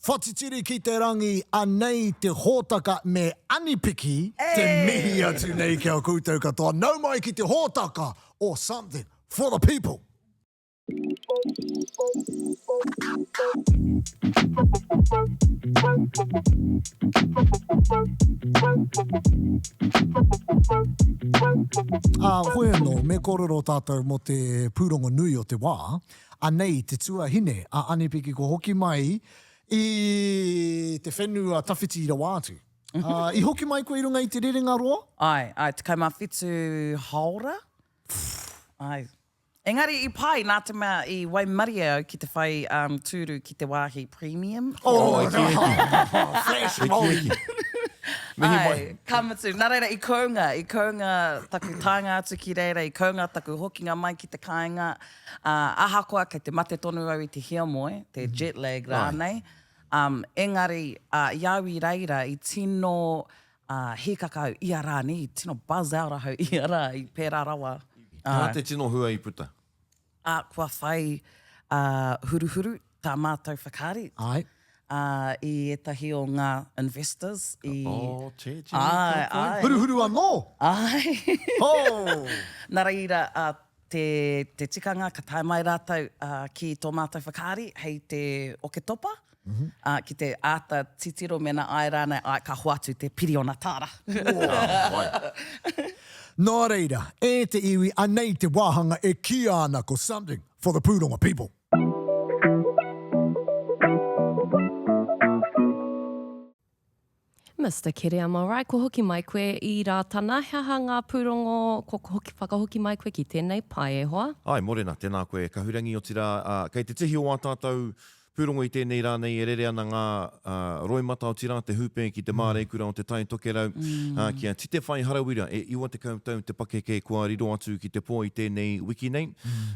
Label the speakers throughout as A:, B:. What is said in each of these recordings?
A: Whatitiri ki te rangi, anei te hōtaka me Anipiki te mihi atu nei ki a koutou katoa. Nau mai ki te hōtaka o Something for the People! Ā, hoi anō, me kōrero tātou mō te pūrongo nui o te wā, Anei te tuahine a Anipiki kua hoki mai i te whenua tawhiti rawa atu. Ā, i hoki mai koe i runga i te rerenga roa?
B: Āe, āe, 17 hāora. Āe. Engari i pai nā te mea i waimarie au ki te whai tūru ki te wāhi premium.
A: Oh, flash Māori.
C: Mihi mai.
B: Āe, ka mutu. Nā reira i kounga, i kounga taku taenga atu ki reira, i kounga taku hokinga mai ki te kāinga. Ā, ahakoa kei te mate tonu au i te hiamoe, te jet lag rānei, um, engari, ā, i a au i reira, i tino, ā, hīkaka au ia rā, nē, i tino buzz out ahau ia rā, i pērā rawa.
C: He aha te tino hua i puta?
B: Ā, kua whai, ā, huruhuru tā mātou whakaari.
A: Āe.
B: Ā, i ētahi o ngā investors i.
C: Oh, che, che,
B: Āe, āe.
A: Huruhuru anō?
B: Āe.
A: Ho!
B: Nā reira, ā, te, te tikanga ka tae mai rātou ki tō mātou whakaari hei te Oketopa, ā, ki te āta titiro mēnā āe rānei, āe, ka hoatu te piriona tāra.
A: Nō reira, e te iwi, anei te wāhanga e kīia ana ko Something for the Pūrongo People.
D: Mister Kereama, right, kua hoki mai koe i Rātana, he aha ngā pūrongo kua hoki, whakahoki mai koe ki tēnei pae, e hoa?
C: Āe, morena, tēnā koe Kahurangi, otirā, ā, kei te tihi o ā tātou pūrongo i tēnei rā nei e rere ana ngā, ā, roimata otirā te hūpē ki te māreikura o Te Tai Tokerau, ā, ki a Titewhai Harawira e 90 tau te pakeke kua riro atu ki te pō i tēnei wiki nei.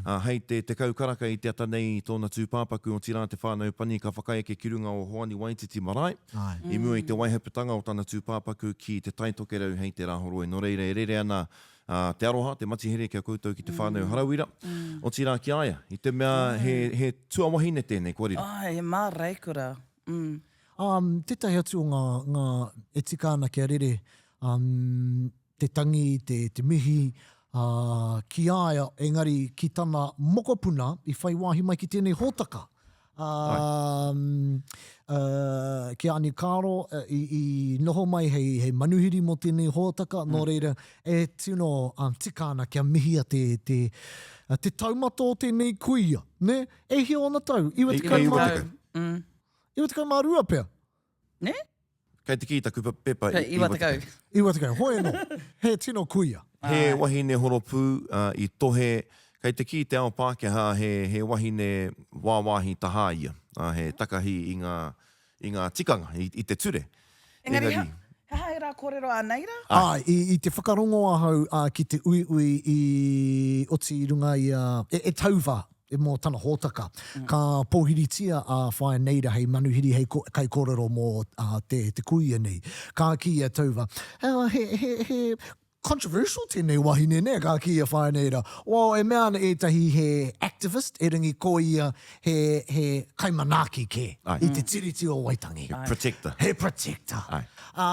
C: Ā, hei te 10 karaka i te ata nei tōna tūpāpaku otirā te whānau pani ka whakaeke ki runga o Hoani Waititi marae. I mua i te waihepetanga o tana tūpāpaku ki Te Tai Tokerau hei te Rāhoroi. Nō reira, e rere ana te aroha, te matihere ki a koutou ki te whānau Harawira, otirā ki a ia, i te mea he, he tuawahine tēnei kua riro.
B: Āe, he māreikura. Mm.
A: Um, tētahi atu o ngā, ngā e tika ana kia rere, um, te tangi, te, te mihi, ā, ki a ia, engari ki tana mokopuna i whai wāhi mai ki tēnei hōtaka. Ā, ā, ki a Ani Karo, i, i noho mai hei, hei manuhiri mō tēnei hōtaka, nō reira, e tino tika ana kia mihia te, te, te taumata o tēnei kuia, nē? E hia ōna tau? 90 ma... 92 pea?
B: Nē?
C: Kei te kī taku pepa i
B: 90.
A: 90, hoi anō, he tino kuia.
C: He wahine horopū i tohe, kei te kī te ao Pākehā he, he wahine wāwāhi tahā ia, he takahi i ngā, i ngā tikanga, i, i te ture.
B: Engari, he aha ērā kōrero a Neira?
A: Āe, i, i te whakarongo ahau ki te uiui i oti i runga i a, e, e Tauva, mō tana hōtaka. Ka pōhiritia a Whaea Neira hei manuhiri, hei kaikōrero mō te, te kuia nei. Ka kī a Tauva, he, he, he controversial tēnei wahine, nē? Ka kī a Whaea Neira, well, e mea ana ētahi he activist, erangi ko ia he, he kaimanaaki kē i te Tiriti o Waitangi.
C: He protector.
A: He protector. Āe. Ā,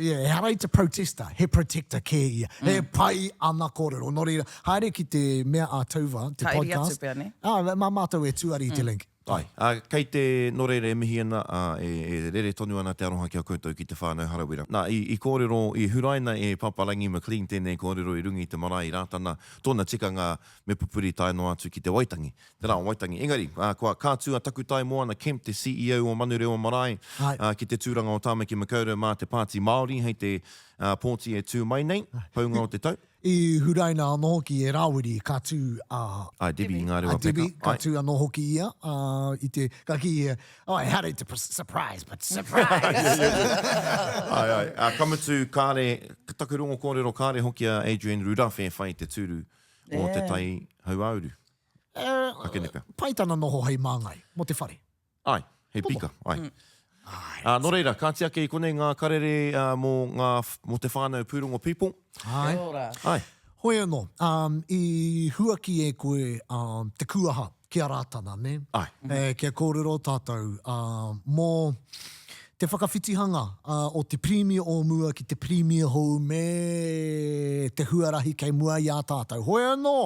A: yeah, ehara i te protester, he protector kē ia. He pai ana kōrero. Nō reira, Haere ki te mea a Tauva, te
B: Ka iri atu
A: podcast.
B: pea, nē?
A: Ā, mā mātou e tuari i te link.
C: Āe, ā, kei te, nō reira e mihi ana, ā, e, e rere tonu ana te aroha ki a koutou ki te whānau Harawira. Nā, i, i kōrero, i huraina e Paparangi McLean tēnei kōrero i runga i te marae i Rātana, tōna tikanga me pupuri tae noa atu ki te Waitangi, te rā o Waitangi. Engari, ā, kua, ka tū a Takutai Moana Kemp, te CEO o Manurewa Marae,
A: Āe.
C: ā, ki te tūranga o Tāmaki Makaurau mā te Pāti Māori hei te, ā, pōti e tū mai nei, paunga o te tau.
A: I huraina anō hoki e Rāwiri, ka tū a.
C: A Debbie i ngā rewa
A: A Debbie,
C: peka.
A: ka tū anō hoki ia, ā, i te, ka kī ia, oh, ehara i te surprise, but surprise!
C: Āe, āe. Ā, ka mutu, kāre, taku rongo kōrero, kāre hoki a Adrian Rurawhe e whai i te tūru o Te Tai Hauāuru. Ake nei pea.
A: Pai tana noho hei māngai mō te whare.
C: Āe, he pika, āe. Ā, nō reira, kāti ake i konei ngā karere mō ngā, mō te whānau pūrongo people.
A: Āe.
B: Kia ora.
C: Āe.
A: Hoi anō, i huaki e koe te kūaha. ki a Rātana, nē?
C: Āe.
A: E, kia kōrero tātou, ā, mō te whakawhitihanga o te Pirimia o mua ki te Pirimia hou me te huarahi kei mua i a tātou. Hoi anō,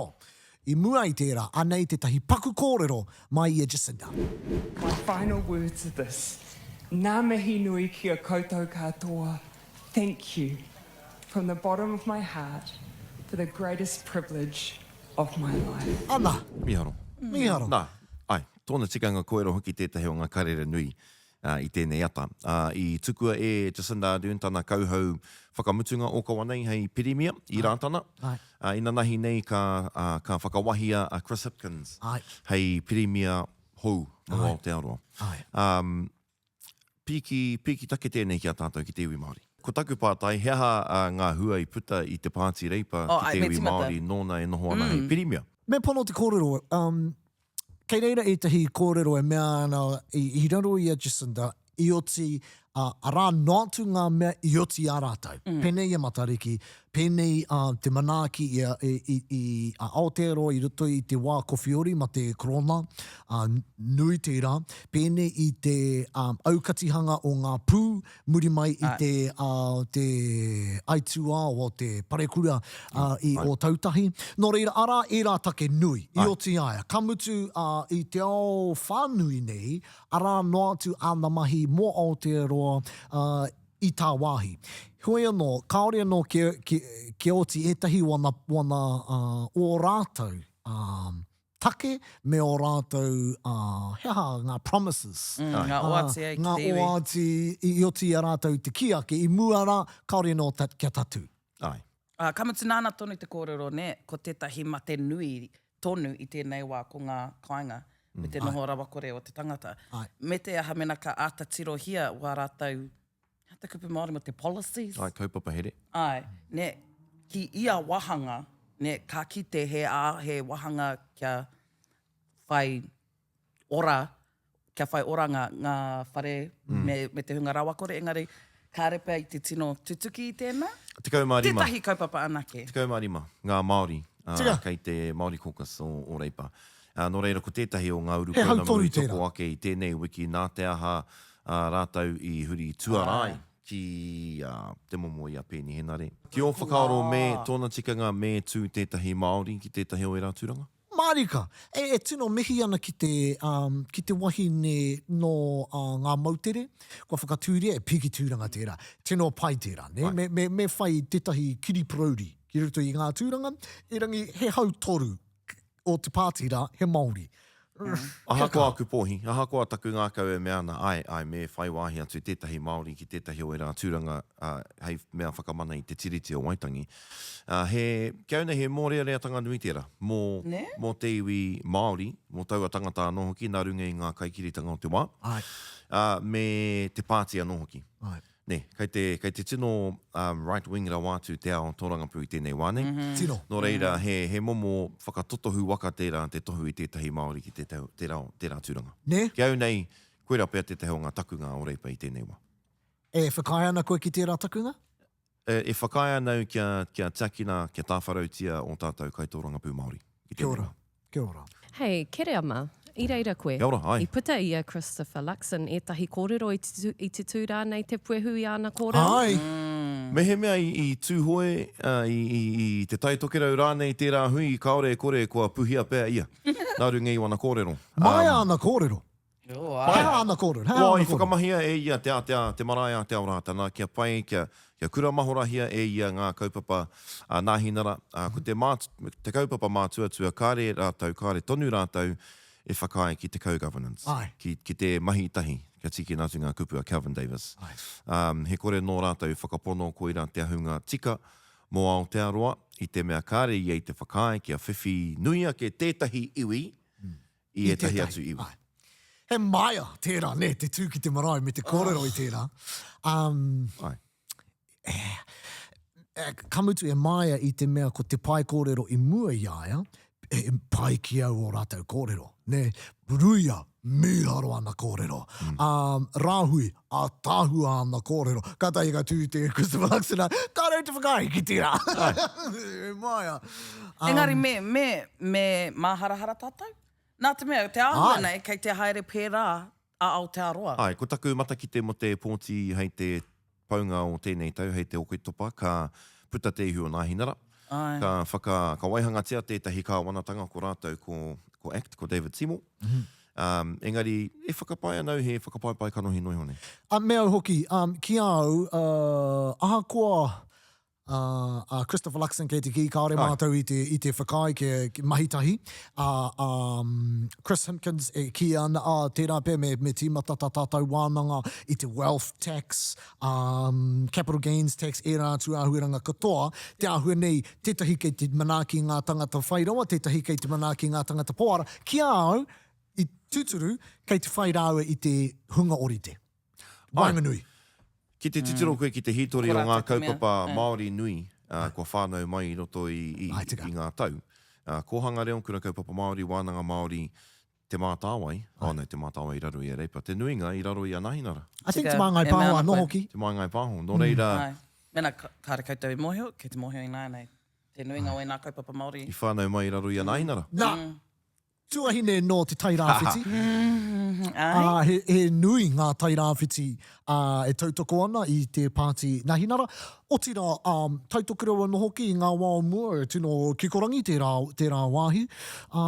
A: i mua i tērā, anei tētahi paku kōrero mai i a Jacinda.
E: My final words are this, Ngā mihi nui ki a koutou katoa, thank you from the bottom of my heart for the greatest privilege of my life.
A: Ana!
C: Mīharo.
A: Mīharo.
C: Nā, āe, tōna tikanga koero hoki tētahi o ngā karere nui i tēnei ata. I tukua e Jacinda Ardern tana kauhau whakamutunga ōkawa nei hei Pirimia i Rātana. Inanahi nei ka, ka whakawahia a Chris Hipkins hei Pirimia hou mō Aotearoa. Pīki, pīki take tēnei ki a tātou, ki te iwi Māori. Ko taku pātai, he aha ngā hua i puta i te Pāti Reipa ki te iwi Māori nōna e noho ana hei Pirimia?
A: Me pono te kōrero, Kei reira ētahi kōrero e mea ana i raro i a Jacinda i oti, ā, arā noa atu ngā mea i oti i a rātou. Pēnei i a Matariki, pēnei ā, te manaaki i a, i, i, i a Aotearoa i roto i te wā kowhiori ma te korona, ā, nui tērā, pēnei i te ā, aukatihanga o ngā pū muri mai i te, te aituā o te parekura i Ōtautahi. Nō reira, arā ērā take nui i oti a ia. Ka mutu, i te ao whānui nei, arā noa atu āna mahi mō Aotearoa i tāwāhi. Heoi anō, kāore anō kia oti ētahi o ana, o rātou take me ō rātou, he aha ngā promises.
B: Mm, ngā oati ai ki te iwi.
A: Ngā oati i oti i a rātou te kī ake, i mua rā, kāore anō kia tatū.
C: Āe.
B: Ā, ka mutu nāna tonu te kōrero, nē, ko tētahi mate nui tonu i tēnei wā ko ngā kāinga me te noho rawakore o te tangata.
A: Āe.
B: Me te aha mēnā ka āta tirohia wā rātou He aha te kupu Māori mō te policies?
C: Āe, kaupapa here.
B: Āe, nē, ki ia wāhanga, nē, ka kite he ā, he wāhanga kia whai ora, kia whai oranga ngā whare me, me te hunga rawakore, engari kāre pea i te tino tutuki i tēnā.
C: 15.
B: Tētahi kaupapa anake.
C: 15 ngā Māori
A: Tika.
C: kei te Māori Caucus o, o Reipa. Nō reira, ko tētahi o ngā
A: He
C: urupounamu
A: hautoru
C: i
A: tērā.
C: toko ake i tēnei wiki nā te aha rātou i huri tuarā ai ki te momo i a Peeni Henare. Ki ō whakaaro me tōna tikanga me tū tētahi Māori ki tētahi o ērā tūranga?
A: Mārika! E tino mihi ana ki te, ki te wahine nō ngā moutere, kua whakatūria e Piki Tūranga tērā. Tino pai tērā, nē? Me, me, me whai tētahi kiriporouri ki roto i ngā tūranga, erangi he hautoru o te pāti rā, he Māori.
C: Ahakoa aku pōhi, ahakoa taku ngākau e mea ana, āe, āe, me whai wāhi atu tētahi Māori ki tētahi o ērā tūranga hei mea whakamana i te Tiriti o Waitangi. He, ki au nei, he mōreareatanga nui tērā mō, mō te iwi Māori, mō taua tangata anō hoki nā runga i ngā kaikiritanga o te wā, me te pāti anō hoki. Nē, kei te, kei te tino um, right wing rawa atu te ao tōrangapū i tēnei wā nei.
A: Tino.
C: Nō reira, he, he momo whakatotohu waka tērā te tohu i tētahi Māori ki tētahi, tērā, tērā tūranga.
A: Nē?
C: Ki au nei, koirā pea tētahi o ngā takunga o Reipa i tēnei wā.
A: E whakaae ana koe ki tērā takunga?
C: E, e whakaae ana au kia, kia tiakina, kia tāwharautia ō tātou kaitōrangapū Māori i
A: Kia
C: tēnei
A: ora.
C: wā.
A: Kia ora.
D: Hei, Kereama, i reira koe.
C: Kia ora, āe.
D: I puta i a Christopher Luxon ētahi kōrero i te, i te tū rānei te puehu i āna kōrero?
A: Āe.
C: Mehemea i, i Tūhoe, i, i, i Te Tai Tokerau rānei tērā hui, kāore e kore kua puhia pea ia, nā runga i wana kōrero.
A: Māia ana kōrero.
B: He
A: aha ana kōrero? He aha
C: Kua
A: ana
C: i
A: kōrero?
C: whakamahia e ia te ātea, te marae ātea o Rātana kia pai, kia, kia kura mahorahia e ia ngā kaupapa a Nāhinara. Ā, ko te mā, te kaupapa mātuatua kāre rātou, kāre tonu rātou e whakaae ki te co-governance,
A: Āe.
C: ki, ki te mahi tahi, kia tīkina atu ngā kupu a Kelvin Davis.
A: Āe.
C: Ā, he kore nō rātou whakapono koirā te ahunga tika mō Aotearoa, i te mea kāre ia i te whakaae kia whiwhi nui ake tētahi iwi i ētahi atu iwi.
A: Āe. He maia tērā, nē, te tū ki te marae me te kōrero i tērā. Um,
C: Āe.
A: Eh, ka mutu e maia i te mea ko te pae kōrero i mua i a ia, e pai ki au ō rātou kōrero, nē. Ruia, mīharo ana kōrero. Mm. Um, Rāhui, ātaahua ana kōrero. Kātahi ka tū te Christopher Luxon, kāre au te whakaae ki tērā. E maia.
B: Um, Engari me, me, me māharahara tātou? Nā te mea, te āhua nei, kei te haere pērā a Aotearoa.
C: Āe, ko taku matakite mō te pōti hei te paunga o tēnei tau, hei te Oketopa, ka puta te ihu o Nāhinara.
B: Āe.
C: Ka whaka, ka waihangatia tētahi kāwanatanga ko rātou ko, ko act, ko David Seymour. Um, engari, e whakapae ana au he whakapaepae kanohi noa iho nei.
A: A, me au hoki, um, ki a au, uh, ahakoa a, a Christopher Luxon kei te kī kāore mātou i te, i te whakaae kia, kia mahi tahi, a, a Chris Hipkins e kī ana, ā, tērā pea me, me tīmata tā tātou wānanga i te wealth tax, um, capital gains tax, ērā atu āhuaranga katoa, te āhua nei, tētahi kei te manaaki i ngā tangata whai rawa, tētahi kei te manaaki i ngā tangata poara, ki a au, i tūturu, kei te whai rāua i te hunga orite. Waenganui.
C: Ki te titiro koe ki te hītori o ngā kaupapa Māori nui kua whānau mai i roto i ngā tau, Kōhanga Reo, Kura Kaupapa Māori, Wānanga Māori, Te Mātāwai, oh no, Te Mātāwai i raro i a Reipa, te nuinga i raro i a Nahinara.
A: I think Te Māngai Pāho anō hoki.
C: Te Māngai Pāho, nō reira.
B: Mēnā kāre koutou i mōhio, kei te mōhio ināianei. Te nuinga o ēnā kaupapa Māori.
C: I whānau mai i raro i a Nahinara.
A: Nā, Tuahine nō Te Tai Rāwhiti, ā, he, he nui ngā Tai Rāwhiti, ā, e tautoko ana i te Pāti Nahinara. Otirā, ā, Tai Tokerau anō hoki i ngā wā o mua, e tino kikorangi tērā, tērā wāhi. Ā,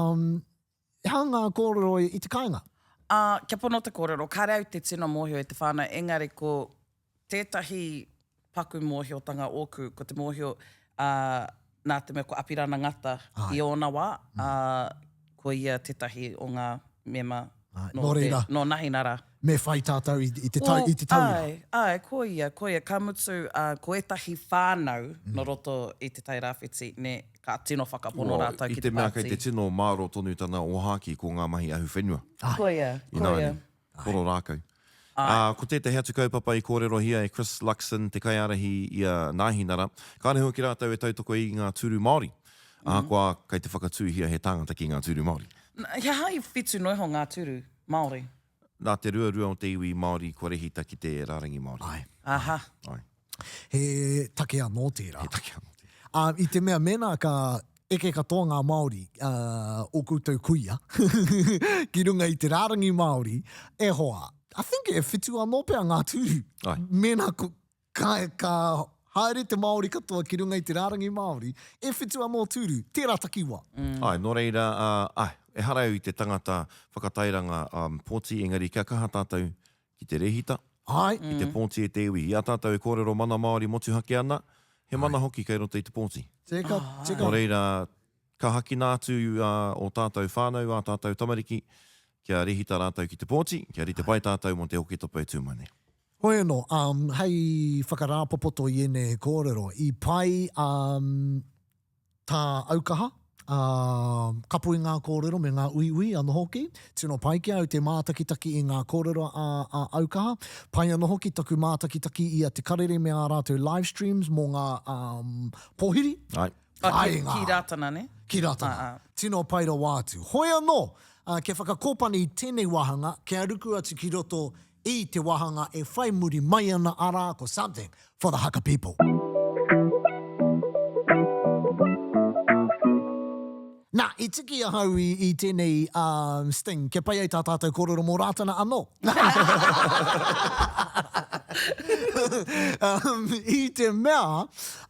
A: he aha ngā kōrero i te kāinga?
B: Ā, kia pono te kōrero, kāre au te tino mōhio e te whānau, engari ko Tētahi paku mōhiotanga ōku, ko te mōhio, ā, nā te mea ko Apirana Ngata i ōna wā, ā, ko ia tētahi o ngā mema nō te, nō Nahinara.
A: Me whai tātou i te tau, i te tauira.
B: Āe, āe, ko ia, ko ia. Ka mutu, ā, ko ētahi whānau nō roto i Te Tai Rāwhiti, nē, ka tino whakapono rātou ki te pāti.
C: I te mea kei te tino mārō tonu tana ōhākī ko ngā mahi ahuwhenua.
B: Ko ia, ko ia.
C: Poro rākau. Ā, ko tētahi atu kaupapa i kōrerohia e Chris Luxon, te kaiārahi i a Nāhinara, kāore hoki rātou e tautoko i ngā tūru Māori, ahakoa kei te whakatūhia he tāngata ki ngā tūru Māori.
B: He aha i whitu noa iho ngā tūru Māori?
C: Nā te ruarua o te iwi Māori kua rehita ki te rārangi Māori.
A: Āe.
B: Aha.
C: Āe.
A: He take anō tērā.
C: He take anō tērā.
A: Ā, i te mea mēnā ka eke katoa ngā Māori, ā, ō koutou kuia, ki runga i te rārangi Māori, e hoa, I think e whitu anō pea ngā tūru.
C: Āe.
A: Mēnā ko, ka, ka haere te Māori katoa ki runga i te rārangi Māori, e whitu anō tūru, tērā takiwā.
C: Āe, nō reira, ā, āe, ehara au i te tangata whakatairanga, ā, pōti, engari kia kaha tātou ki te rēhita,
A: Āe.
C: ki te pōti e te iwi. I a tātou e kōrero mana Māori motuhake ana, he mana hoki kei roto i te pōti.
A: Tika, tika.
C: Nō reira, ka hakina atu ō tātou whānau, ā tātou tamariki, kia rēhita rātou ki te pōti, kia rite pai tātou mō te Oketopa e tū mai nei.
A: Hoi anō, hei whakarāpopoto i ēnei kōrero, i pai Tā Aukaha, ā, kapo i ngā kōrero me ngā uiui anō hoki. Tino pai ki a au te mātakitaki i ngā kōrero a, a Aukaha. Pai anō hoki taku mātakitaki i a Te Karere me ā rātou live streams mō ngā, um, pōhiri.
C: Āe.
B: Ah,
A: Pai
B: ki,
A: ngā.
B: ki Rātana, nē?
A: Ki Rātana.
B: Ah, ah.
A: Tino pai rawa atu. Hoi anō, ā, kia whakakōpani i tēnei wāhanga, kia ruku atu ki roto I te wāhanga e whai muri mai ana arā ko Something for the Haka People. Nā, i tiki ahau i, i tēnei um, sting kia pai ai tā tātou kōrero mō Rātana anō. um, I te mea,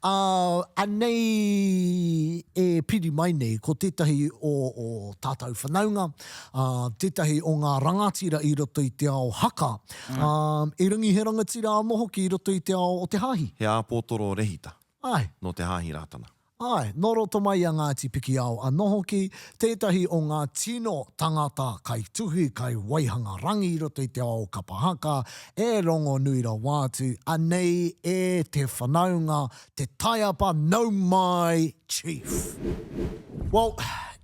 A: uh, anei e piri mai nei ko tētahi o, o tātou whanaunga, ā, tētahi o ngā rangatira i roto i te ao haka, ā, erangi he rangatira anō hoki i roto i te ao o te hāhi.
C: He āpōtoro rehita
A: Āe.
C: nō te Hāhi Rātana.
A: Āe, nō roto mai i a Ngāti Pikiao anō hoki, tētahi o ngā tino tangata kaituhi, kaiwaihanga rangi i roto i te ao kapa haka, e rongonui rawa atu, anei e te whanaunga, te taiapa, nau mai, Chief! Well,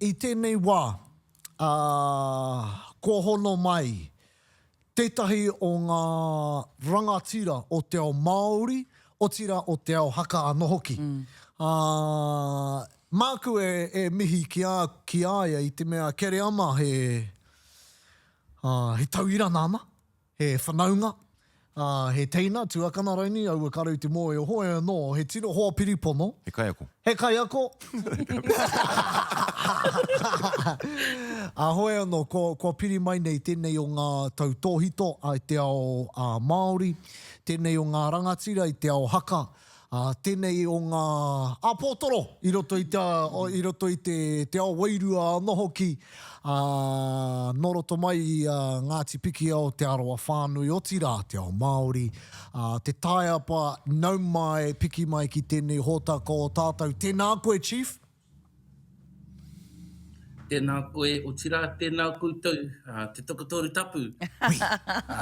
A: i tēnei wā, ā, kua hono mai tētahi o ngā rangatira o te ao Māori, otirā o te ao haka anō hoki. Ā, māku e, e mihi ki a, ki a ia i te mea Kereama he, ā, he tauira nāna, he whanaunga. Ā, he teina, tuakana raini, aua ka rau te mōhio, hoi anō, he tino hoa piripono.
C: He kaiako.
A: He kaiako! Ā, hoi anō, kua, kua piri mai nei tēnei o ngā tautōhito i te ao Māori, tēnei o ngā rangatira i te ao haka, Ā, tēnei o ngā āpōtoro i roto i te, i roto i te, te ao wairua anō hoki, ā, nō roto mai i a Ngāti Pikiao, Te Arawa whānui, otirā, te ao Māori, ā, te taiapa, nau mai, piki mai ki tēnei hōtaka o tātou. Tēnā koe, Chief.
F: Tēnā koe, otirā, tēnā koutou, ā, te tokotoru tapu. Ā,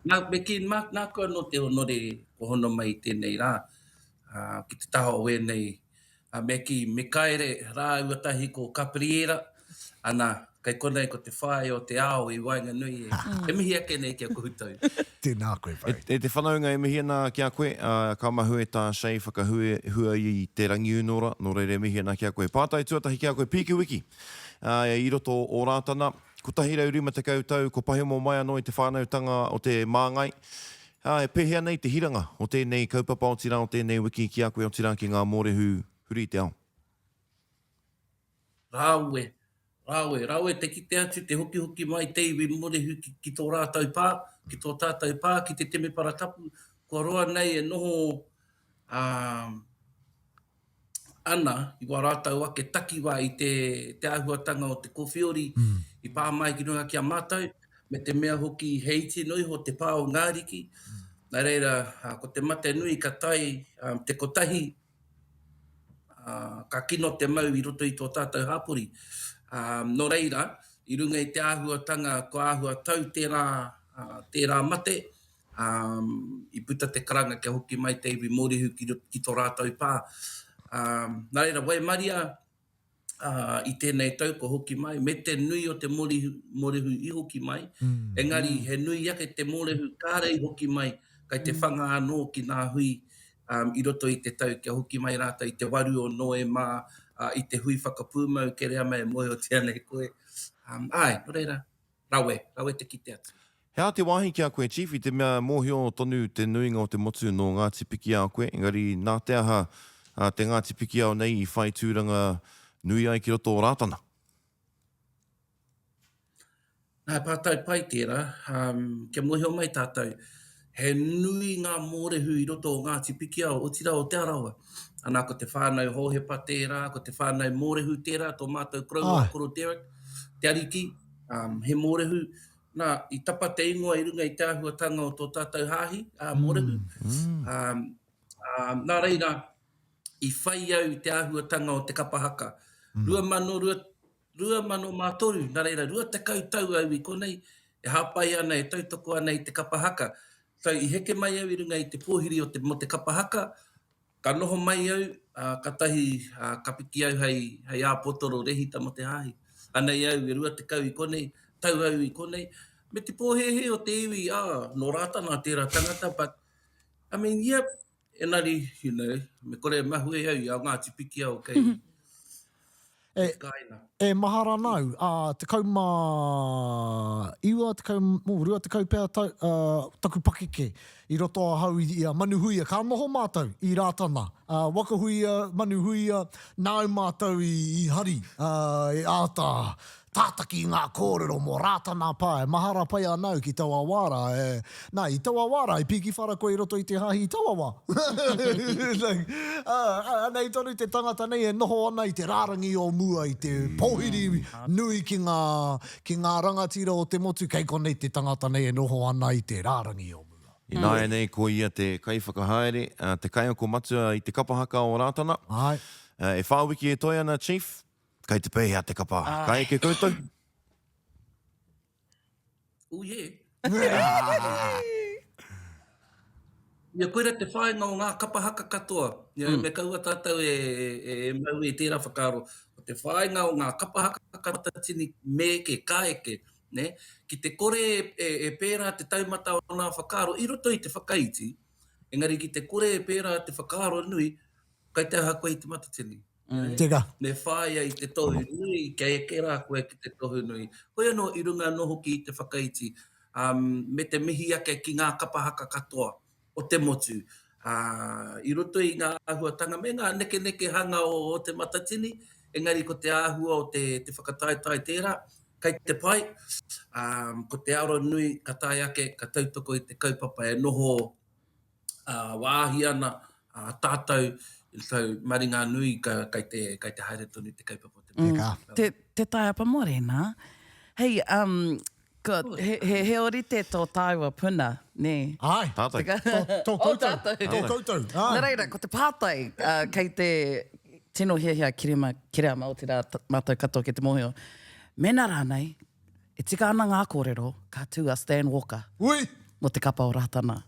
F: Nā, me kī, mā, nāku anō te honore kua hono mai i tēnei rā, ā, ki te taha o ēnei, ā, me kī, Mikaere rāua tahi ko Kapriera, ana, kei konei ko te whāia o te ao i waenganui e, e mihi ake nei ki a koutou.
A: Tēnā koe,
C: Barry. E, e te whanaunga e mihi ana ki a koe, ā, ka mahue tā Shay whakahua i te Rangiūnora, nō reira e mihi ana ki a koe. Pātai tuatahi ki a koe, Pīkiwiki, ā, i roto o Rātana, 150 tau ko pahemo mai anō i te whānautanga o te māngai. Ā, e pēhea nei te hiranga o tēnei kaupapa otirā o tēnei wiki ki a koe otirā ki ngā mōrehu huri i te ao?
F: Rawe, rawe, rawe te kite atu, te hokihoki mai te iwi mōrehu ki, ki tō rātou pā, ki tō tātou pā, ki te temepara tapu, kua roa nei e noho, ā, ana i wā rātou ake takiwā i te, te āhuatanga o te kowhiori mm. i pā mai ki runga ki a mātou, me te mea hoki he iti noa iho te pā o Ngāriki. Mm. Nā reira, ko te mate nui ka tae um, te kotahi, uh, ka kino te mau i roto i tō tātou hāpori. Um, nō reira, i runga i te āhuatanga, kua āhua tau tērā, uh, tērā mate, Ā, i puta te karanga kia hoki mai te iwi Mōrehu ki, ki tō rātou pā. Ā, nā reira, waimaria, ā, i tēnei tau kua hoki mai, me te nui o te Mōrehu, Mōrehu i hoki mai, mm. engari he nui ake te Mōrehu kāre i hoki mai, kai te mm. whanga anō ki ngā hui um, i roto i te tau kia hoki mai rātou i te waru o Noema, uh, i te hui whakapūmau, Kereama e mōhiotia nei koe. Um, āe, nō reira, Rawe, rawe te kite atu.
C: He aha te wāhi ki a koe Chief, i te mea mōhio tonu te nuinga o te motu nō Ngāti Pikiao koe, engari nā te aha te Ngāti Pikiao nei i whai tūranga nui ai ki roto o Rātana?
F: Nā, he pātai pai tērā. Um, kia mōhio mai tātou, he nui ngā mōrehu i roto o Ngāti Pikiao, otirā o Te Arawa. Anā, ko te whānau Hōhepa tērā, ko te whānau Mōrehu tērā, tō mātou koroua, Koro Derek, te ariki. Um, he mōrehu, nā, i tapa te ingoa i runga i te āhuatanga o tō tātou hāhi, ā, mōrehu. Mm. Mm. Um, um, nā reira, i whai au i te āhuatanga o te kapa haka. Mm. 2002, 2003, nā reira, 20 tau au i konei, e hāpai ana, e tautoko ana i te kapa haka. So, i heke mai au i runga i te pōhiri o te, mō te kapa haka, Ka noho mai au, ā, katahi, ā, ka piki au hei, hei āpotoro rehita mō te hāhi. Anei au, e 20 i konei, tau au i konei. Me te pōhēhē o te iwi, ā, nō Rātana tērā tangata, but, I mean, yep, engari, you know, me kore e mahue au i a Ngāti Pikiao kei,
A: E, e mahara ana au, ā, 19, 10, 20 pea tau, ā, taku pakeke, i roto ahau i, i a Manuhuia, ka noho mātou i Rātana, ā, Wakahuia, Manuhuia, nāu mātou i, i hari, ā, e āta tātaki i ngā kōrero mō Rātana Pā, e mahara pai ana au ki taua wā rā, e, nā, i taua wā rā, i pīkiwhara koe i roto i te hāhi i taua wā. Like, ā, anei tonu te tangata nei e noho ana i te rārangi o mua, i te pōhiri nui ki ngā, ki ngā rangatira o te motu, kei konei te tangata nei e noho ana i te rārangi o mua.
C: Ināianei ko ia te kaiwhakahaere, te kaiako matua i te kapa haka o Rātana.
A: Āe.
C: E whā wiki e toe ana, Chief, Kei te pēhea te kapa? Ka eke koutou?
F: Oh yeah. Ia koira te whāinga o ngā kapa haka katoa. Ia, mm. Me kaua tātou e, e, e mau i tērā whakaaro. Ko te whāinga o ngā kapa haka katatini me eke, ka eke. Ne? Ki te kore e, e, e pērā te taumata o ngā whakaaro i roto i te whakaiti, engari ki te kore e pērā te whakaaro nui, kai te aha koe i te matatini.
A: Mm. Teka.
F: Me whāia i te tohu nui, kia eke rā koe ki te tohu nui. Hoi anō, i runga anō hoki i te whakaiti. Um, me te mihi ake ki ngā kapa haka katoa o te motu. Ā, i roto i ngā āhuatanga me ngā nekenekehanga o, o Te Matatini, engari ko te āhua o te, te whakataetae tērā, kei te pai, ā, ko te aro nui ka tae ake, ka tautoko i te kaupapa e noho ā, wāhi ana ā, tātou, so maringanui ka, kei te, kei te haere tonu te kaupapa o Te
B: Matatini. Te, te taiapa morena. Hei, um, Ko, he, he, he orite tō tāua puna, nē?
A: Āe.
C: Tātou.
A: Tō, tō
B: Oh,
A: koutou.
B: tātou.
A: Tō koutou, āe.
B: Nā reira, ko te pātai, uh, kei te tino hiahia Kirima, Kereama, otirā mātou katoa ki te mōhio, mēnā rānei, e tika ana ngā kōrero, ka tū a Stan Walker
A: Ui!
B: mō te kapa o Rātana.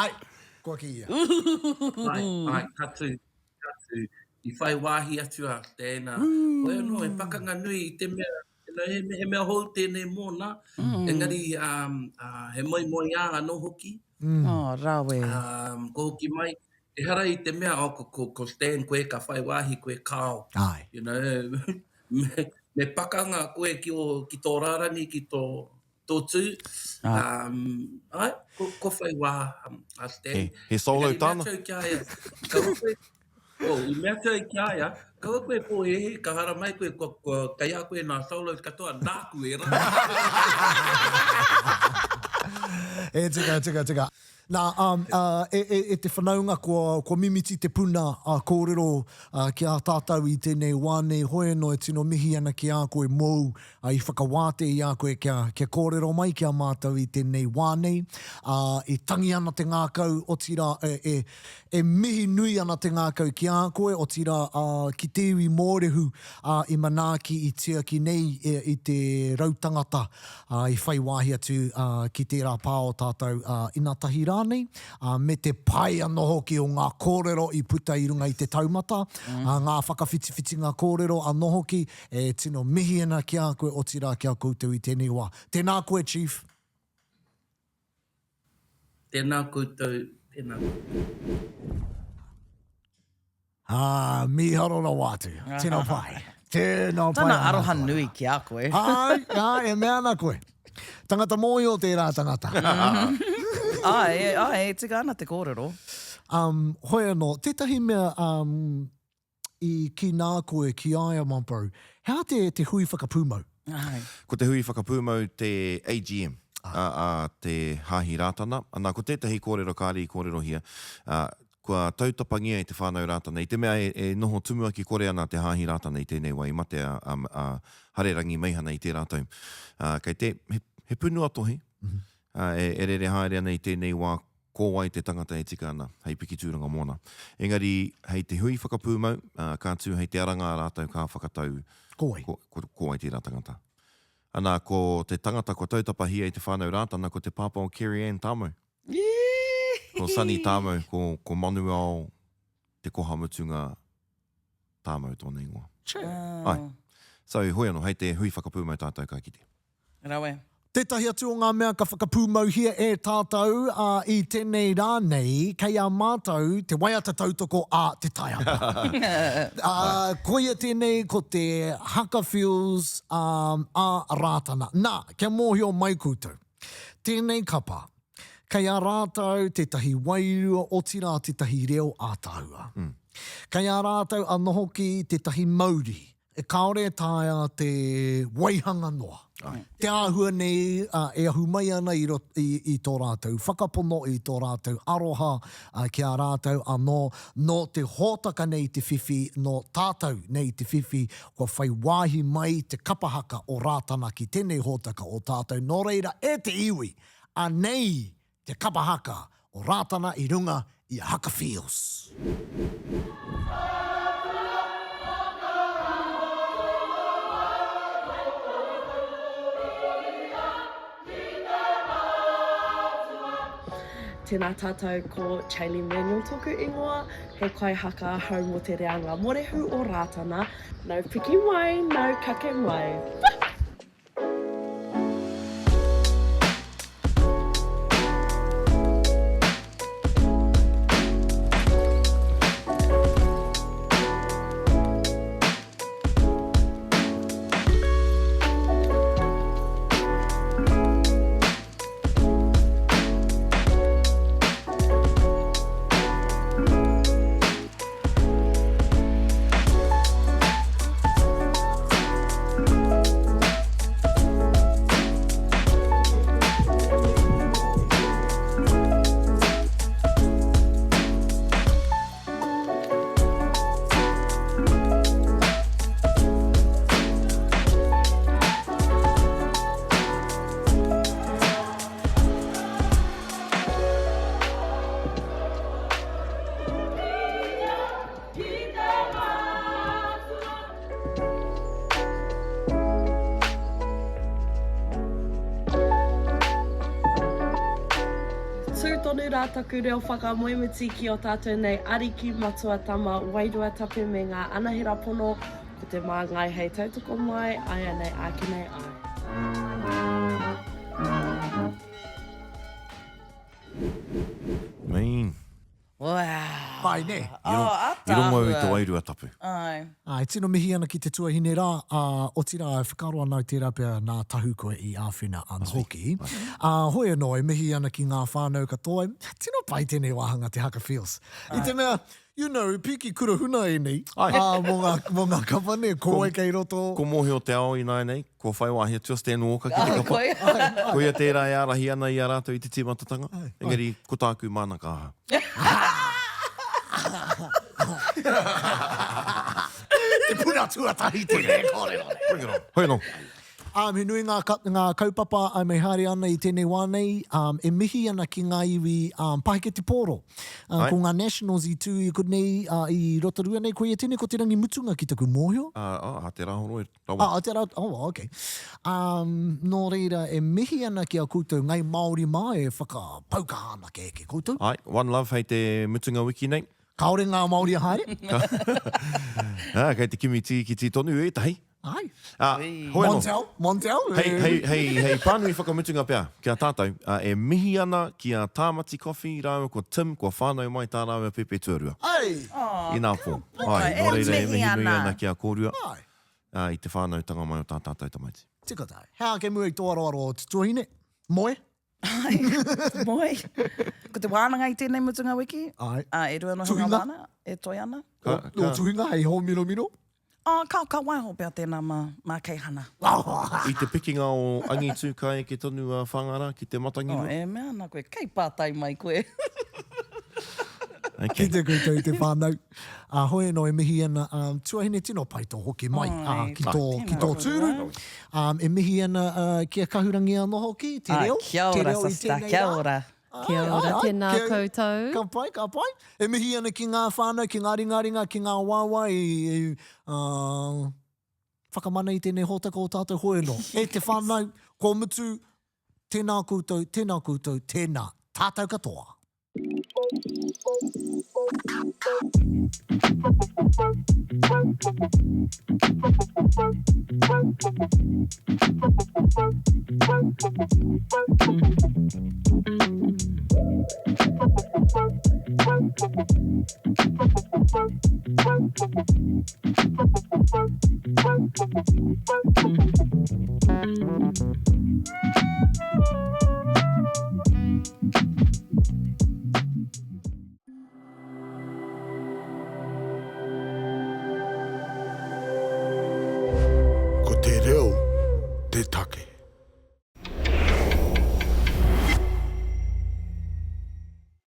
A: Ai, kua ki ia.
F: Ai, ai, ka tū, ka tū. I whai wāhi atu a tēnā. Hoi anō, he pakanga nui i te mea, he, he mea hou tēnei mōna, engari um, uh, he moemoeā anō hoki.
B: Mm. Oh, rawe.
F: Um, ko hoki mai, ehara i te mea, oh, ko, ko, ko Stan koe, ka whai wāhi koe, kāo.
A: Ai.
F: You know, me, me pakanga koe ki, o, ki tō rārangi, ki tō, tō tū. Um, ai, ko, ko whai wā um, a Stan.
C: He, he solo
F: Engari,
C: tāna.
F: I mea ki a ia, kaua koe, oh, i mea atu ai ki a ia, kaua koe pōhēhē, ka haramai koe, kua, kua, kei a koe nā solos katoa, nāku e rā.
A: E tika, tika, tika. Nā, um, uh, e, e, e te whanaunga kua, kua mimiti te puna a kōrero uh, ki a tātou i tēnei wā nei, hoi anō e tino mihi ana ki a koe mōu uh, i whakawātea i a koe kia, kia kōrero mai ki a mātou i tēnei wā nei. Uh, e tangi ana te ngākau, otirā, e, e, e mihi nui ana te ngākau ki a koe, otirā, uh, ki te iwi Mōrehu uh, i manaaki, i tiaki nei i, i te rautangata ā, i whai wāhi atu ki tērā pā o tātou inatahi rānei, ā, me te pai anō hoki o ngā kōrero i puta i runga i te taumata, ā, ngā whakawhitiwhitinga kōrero anō hoki, e tino mihi ana ki a koe, otirā ki a koutou i tēnei wā. Tēnā koe, Chief.
F: Tēnā koutou, tēnā koutou.
A: Ā, mīharo rawa atu. Tino pai. Tino pai.
B: Tana aroha nui ki a koe.
A: Āe, āe, e mea ana koe. Tangata mōhio tērā tangata.
B: Āe, āe, e tika ana te kōrero.
A: Um, hoi anō, tētahi mea um, i kī nā koe ki a ia, my bro, he aha te, te hui whakapūmau?
B: Āe.
C: Ko te hui whakapūmau te AGM a, a te Hāhi Rātana. Anā, ko tētahi kōrero kāre i kōrerohia, ā, Kua tautapangia e te whānau Rātana, i te mea e, e noho tumuaki kore ana te Hāhi Rātana i tēnei wā, i mate a, a, a Hare Rangi Meihana i tērā tau. Ā, kei te, he, he punua tohi, ā, e, e rere haere ana i tēnei wā, ko wai te tangata e tika ana hei piki tūranga mōna. Engari, hei te hui whakapūmau, ā, ka tū hei te aranga a rātou ka whakatau
A: Ko wai?
C: ko, ko, ko wai tērā tangata. Ana, ko te tangata kua tautapahia i te whānau Rātana, ko te pāpā o Kerry-Ann Tamau. Ko Sonny Tāmau, ko, ko Manuao Te Koha Mutunga Tāmau tōna ingoa.
A: True.
C: Ai. So, hoi anō, hei te hui whakapūmau tātou ka kite.
B: Rawe.
A: Tētahi atu o ngā mea ka whakapūmauhia e tātou ā, i tēnei rā nei, kei a mātou te waiata tautoko a Te Taiapa. Ā, koia tēnei ko te Haka Feels ā, a Rātana. Nā, kia mōhio mai koutou. Tēnei kapa, kei a rātou tētahi wairua otirā tētahi reo ātaahua. Kei a rātou anō hoki tētahi mauri e kāore e taea te waihanga noa. Te āhua nei e ahu mai ana i roto i tō rātou whakapono, i tō rātou aroha ki a rātou anō, nō te hōtaka nei te whiwhi, nō tātou nei te whiwhi Kua whai wāhi mai te kapa haka o Rātana ki tēnei hōtaka o tātou, nō reira e te iwi, anei te kapa haka o Rātana i runga i a Haka Feels.
G: Tēnā tātou, ko Chaylee Manuel tōku ingoa, he kaihaka ahau mō te reanga morehu o Rātana, nau piki mai, nau kake mai. tonu rā taku reo whakamoemiti ki o tātou nei Ariki Matua Tama Wairua Tapu me ngā anahera pono, ko te māngai hei tautoko mai, āianei āke nei āe.
C: Mean.
B: Wow.
A: Pai, nē?
B: Oh, ataahua.
C: I rongo au i te wairua tapu.
B: Āe.
A: Āe, tino mihi ana ki te tuahine rā, ā, otirā e whakaaro ana au tērā pea nā Tahu koe i āwhina anō hoki. Ā, hoi anō, e mihi ana ki ngā whānau katoa, tino pai tēnei wāhanga te Haka Feels. I te mea, you know, piki kura huna ēnei, ā, mō ngā, mō ngā kapa, nē, ko wai kei roto.
C: Ko mōhio te ao ināianei, kua whai wāhi atu a Stan Walker ki te kapa.
B: Koia.
C: Koia tērā e ārahi ana i a rātou i te tīmatatanga. Engari, ko tāku māna ka aha.
A: Te puna tuatahi tēnei e kōrero nei.
C: Bring it on. Hoi anō.
A: Um, he nui ngā, ngā kaupapa um, e haere ana i tēnei wā nei, um, e mihi ana ki ngā iwi um, paheke te pōro. Uh, ko ngā Nationals i tū i konei, uh, i Rotorua nei, koia tēnei ko te rangi mutunga ki taku mōhio.
C: Uh, oh, a te Rāhoroi rawa.
A: Ah, a te Rā, oh, okay. Um, nō reira, e mihi ana ki a koutou ngai Māori mā e whakapaukaha ana kia eke koutou.
C: Ai, one love hei te mutunga wiki nei.
A: Kāore ngā Māori e haere.
C: Ah, kei te kimi tīkiti tonu ētahi.
A: Ai.
C: Ah, hoi anō.
A: Montel, Montel.
C: Hei, hei, hei, hei pānui whakamutunga pea ki a tātou, e mihi ana ki a Tāmati Coffey rāua ko Tim kua whānau mai tā rāua pepe tuarua.
A: Ai!
C: Inā pō.
B: Ai,
C: Nō reira e
B: mihi
C: mihi nui
B: ana.
C: ana ki a kōrua
A: Ai.
C: i te whānautanga mai o tā tātou tamaiti.
A: Tika tāu. Hea ake mua i tō aroaro o te tuahine? Moe?
B: Ai, moe. Ko te wānanga i tēnei mutunga wiki.
A: Ai.
B: Ā, e rua noa ngā
A: Tuhinga.
B: wānanga e toe ana.
C: Ka,
A: Ō
C: ka,
A: tuhinga hei hōmiromiro?
B: Ā, ka, ka waiho pea tēnā mā, mā Keihana.
C: I te pikinga o angitu ka eke tonu a Whangara ki te Matangirua.
B: Oh, e mea ana koe, kei pātai mai koe.
C: Okay.
A: Kite koutou i te whānau. Ā, hoi anō e mihi ana, ā, tuahine tino pai tō hoki mai, ā, ki tō, ki tō tūru. Ā, e mihi ana, ā, ki a Kahurangi anō hoki, te reo,
B: Kia
A: te
B: ora,
A: reo i
B: sister,
A: tēnei
B: kia
A: rā.
B: ora.
D: Kia ora, tēnā koutou.
A: Ka pai, ka pai. E mihi ana ki ngā whānau, ki ngā ringaringa, ki ngā waewae i, ā, whakamana i tēnei hōtaka o tātou hoi anō. E te whānau, kua mutu, tēnā koutou, tēnā koutou, tēnā tātou katoa.